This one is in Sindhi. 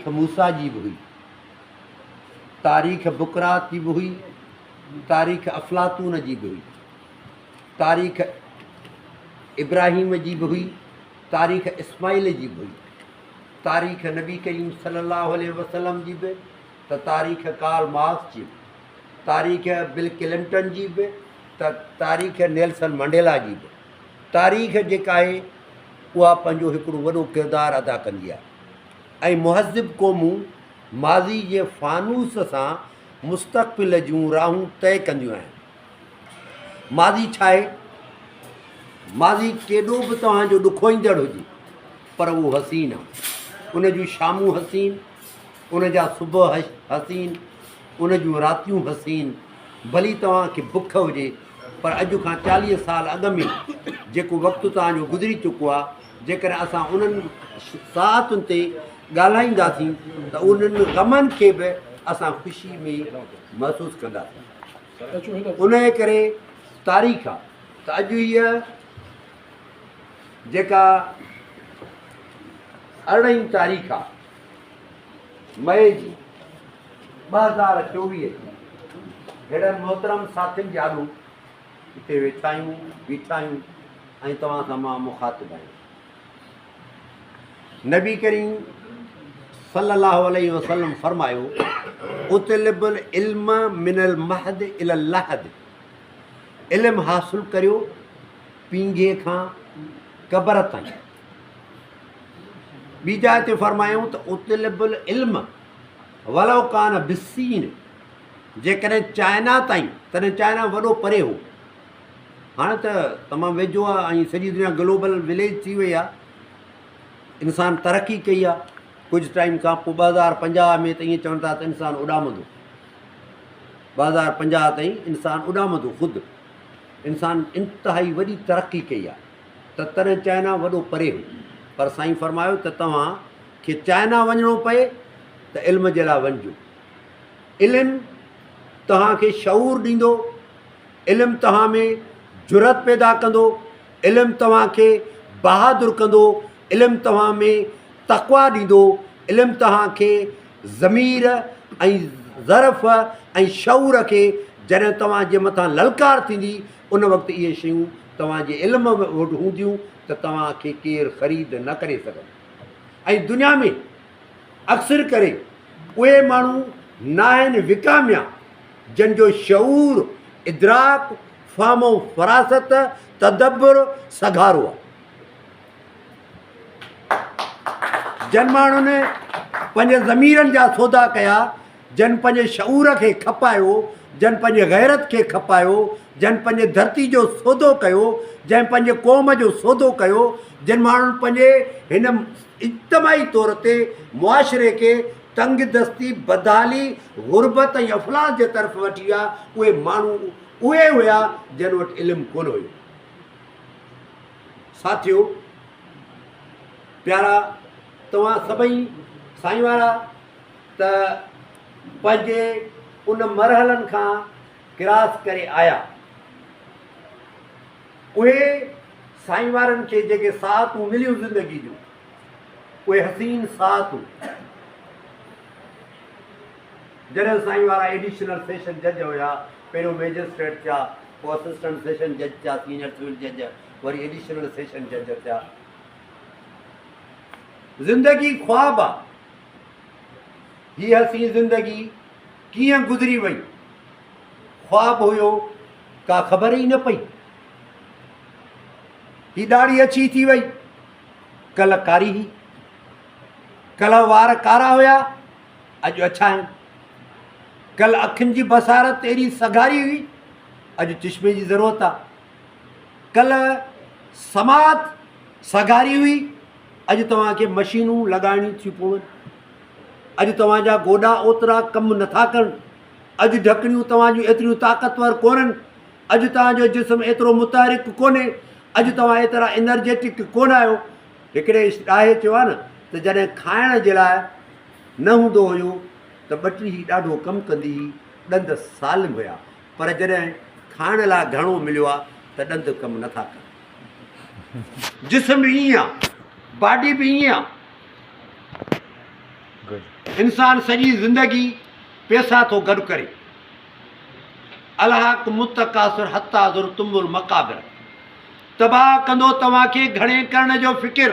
تاريخ موسيٰ جي به هئي، تاريخ بقراط جي به هئي، تاريخ افلاطون جي به هئي، تاريخ ابراهيم جي به هئي، تاريخ اسماعيل جي به هئي، تاريخ نبي ڪريم صلي الله عليه وسلم جي به ته تاريخ ڪارل مارڪس جي به، تاريخ بل ڪلنٽن جي به ته تاريخ نيلسن منڊيلا جي به. تاريخ جيڪا آهي اها پنهنجو هڪڙو وڏو ڪردار ادا ڪندي آهي ۽ مهذب قومون ماضي جي فانوس سان مستقبل جون راهون طئي ڪنديون آهن. ماضي ڇا آهي؟ ماضي ڪيڏو به توهان جو ڏکوئيندڙ هجي پر اهو حسين آهي. ان جون شامون حسين، ان جا صبح حسين، ان جون راتيون حسين، ڀلي توهان کي بک هجي پر اڄ کان 40 سال اڳ ۾ جيڪو وقت توهان جو گذري چڪو آهي، جيڪڏهن اسان انهن ساعتن تي ڳالهائينداسين ته انهن غمن کي به اسان خوشي ۾ محسوس ڪنداسين. انهيء ڪري تاريخ آهي ته اڄ هيء جيڪا ارڙهين تاريخ آهي مئي جي 2024 جي ههڙن محترم ساٿين جي آڏو هتي ويٺا آهيون، بيٺا آهيون ۽ توهان سان مان مخاطب آهيان. نبي ڪريم صلي الله عليه وسلم فرمايو، اطلب العلم من المهد الى اللحد، علم حاصل ڪريو پينگهي کان قبر تائين. ٻي جاء تي فرمايائون ته اطلب العلم ولو ڪان بالصين، جيڪڏهن چائنا تائين، تڏهن چائنا وڏو پري هو، هاڻي ته تمام ويجهو آهي ۽ سڄي دنيا گلوبل وليج ٿي وئي آهي، انسان ترقي ڪئي آهي، ڪجهه ٽائيم کان پوء 2050 ۾ ته ائين چون ٿا ته انسان اڏامندو، 2050 تائين انسان اڏامندو خود، انسان انتهائي وڏي ترقي ڪئي آهي ته تڏهن چائنا وڏو پري هو، پر سائين فرمايو ته توهان کي چائنا وڃڻو پئي ته علم جي لاء وڃجو. علم توهان کي شعور ڏيندو، علم توهان ۾ جرئت پيدا ڪندو، علم توهان کي بهادر ڪندو، علم توهان ۾ تقويٰ ڏيندو، علم توهان کي ضمير ۽ ظرف ۽ شعور کي جڏهن توهان جي مٿان للڪار ٿيندي ان وقت اهي شيون توهان جي علم وٽ هونديون ته توهان کي ڪير خريد نه ڪري سگهندو ۽ دنيا ۾ اڪثر ڪري اهي ماڻهو ناهن وڪاميا جن جو شعور، ادراڪ، فهم و فراست، تدبر سگهارو آهي. جن ماڻهن پنهنجي ضميرن جا سودا ڪيا، جن پنهنجي شعور کي کپايو، جن پنهنجي غيرت کي کپايو، جن پنهنجي ڌرتي جو سودو ڪيو، جنهن پنهنجي قوم جو سودو ڪيو، جن ماڻهن پنهنجي هن اجتماعي طور تي معاشري کي تنگ دستي، بدحالي، غربت ۽ افلاس جي طرف وٺي ويا، اهي ماڻهو اهي هيا جن وٽ علم ڪونه هيو. ساٿيو! پيارا توهان سڀئي سائين وارا ته پنهنجي ان مرحلن کان ڪراس ڪري آيا. اهي سائين وارن کي جيڪي ساعتون مليون زندگي جون اهي حسين ساعتون جڏهن سائين وارا ايڊيشنل سيشن جج هيا، پهريون مئجسٽريٽ ٿيا، پوء اسسٽنٽ سيشن جج ٿيا، سينئر سول جج، وري ايڊيشنل سيشن جج ٿيا. زندگي خواب آ. هي حسين زندگي ڪيئن گذري وئي، خواب هيو ڪا خبر ئي نه پئي. هي ڏاڙهي اڇي ٿي وئي، ڪلهه ڪاري هئي. ڪلهه وار ڪارا هيا، اڄ اڇا آهن. ڪلهه اکين جي بصارت ايڏي سگهاري هئي، اڄ چشمي جي ضرورت آ. ڪلهه سماعت سگهاري هئي، اڄ توهان کي مشينون لڳائڻيون ٿيون پون. اڄ توهان جا گوڏا اوترا ڪم نٿا ڪن. اڄ ڍڪڻيون توهان جون ايتريون طاقتور ڪونهن. اڄ توهان جو جسم ايترو متحرڪ ڪونهي. اڄ توهان ايترا انرجيٽڪ ڪونه آهيو. هڪڙي ڏاهي چيو آهي نه ته جڏهن کائڻ جي لاء نه هوندو هيو ته ٻٽيهي ڏاڍو ڪم ڪندي هئي، ڏند سالم هيا. پر جڏهن کائڻ لاء گهڻو مليو آهي ته ڏند ڪم نٿا ڪن. جسم به ائين آهي، باڊي به ائين آهي. انسان سڄي زندگي پيسا ٿو گڏ ڪري. الهاڪم التڪاثر حتيٰ زرتم المقابر تباهه ڪندو توهان کي گهڻي ڪرڻ جو فڪر.